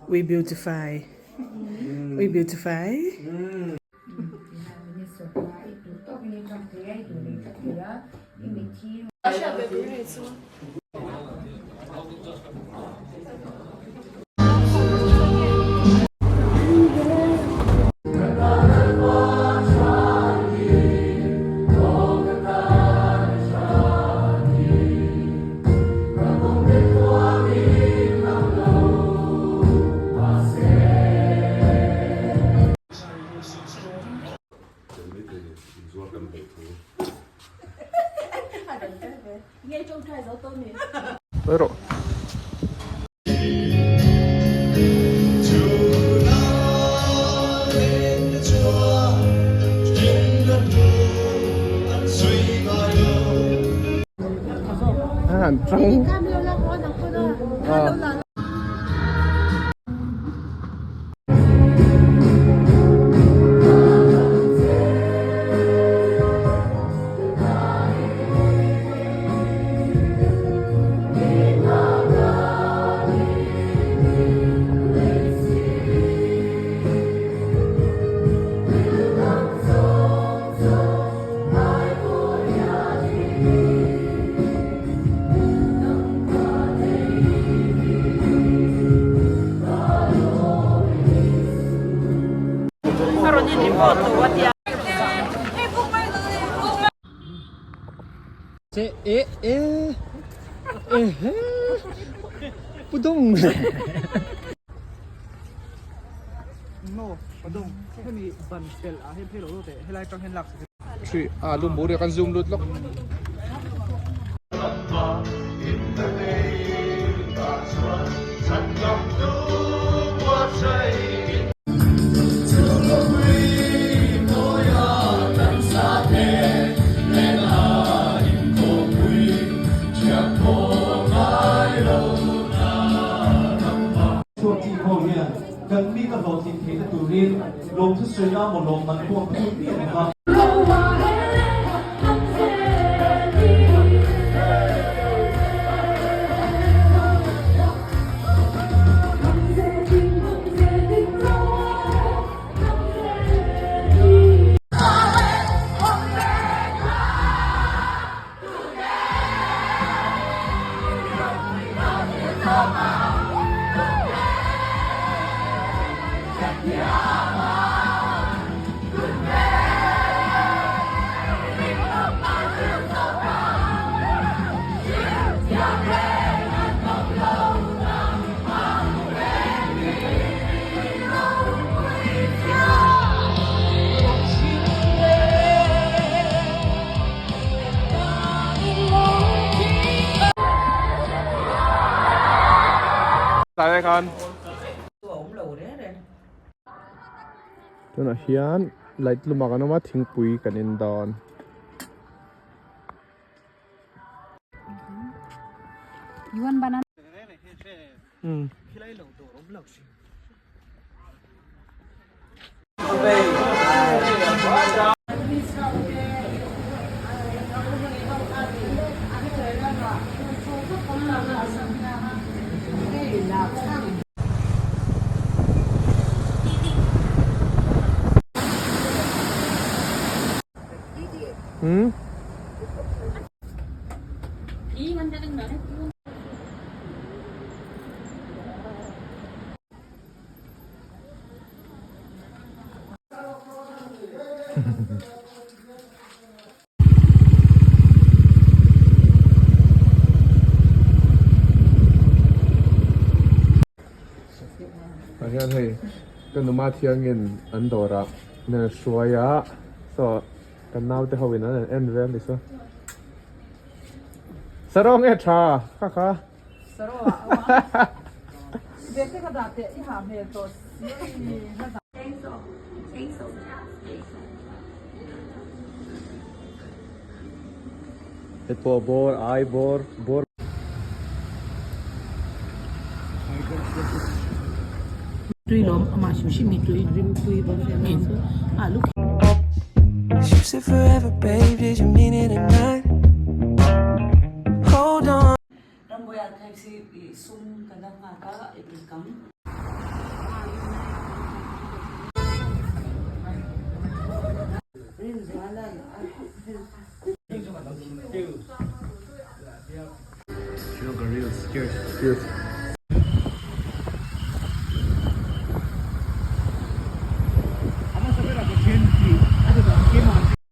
We beautify. We beautify. 不动。A lum bur kan zoom lut lawk. Chhuak ho hian kan mite hlawhtlin theihna turin lawmthu sawina maw lawmman pawh an phut miah lo va. Tlai khan tunah hian light lumah kan awm a thingpui kan in dawn. Hmm? Tah hian hei ka numa thiangin an dawrah min rawn hruai a saw kan naute ho in an rawn en ve a ni saw sarawng nge tha kha kha. Hei pawh bawr ai bawr bawr. Tui lawm amah hrim hrim hi tui rim tui bawk in alu You said forever, babe, did you mean it or not? Hold on. Rambuai Sugar reels. Cheers. Cheers.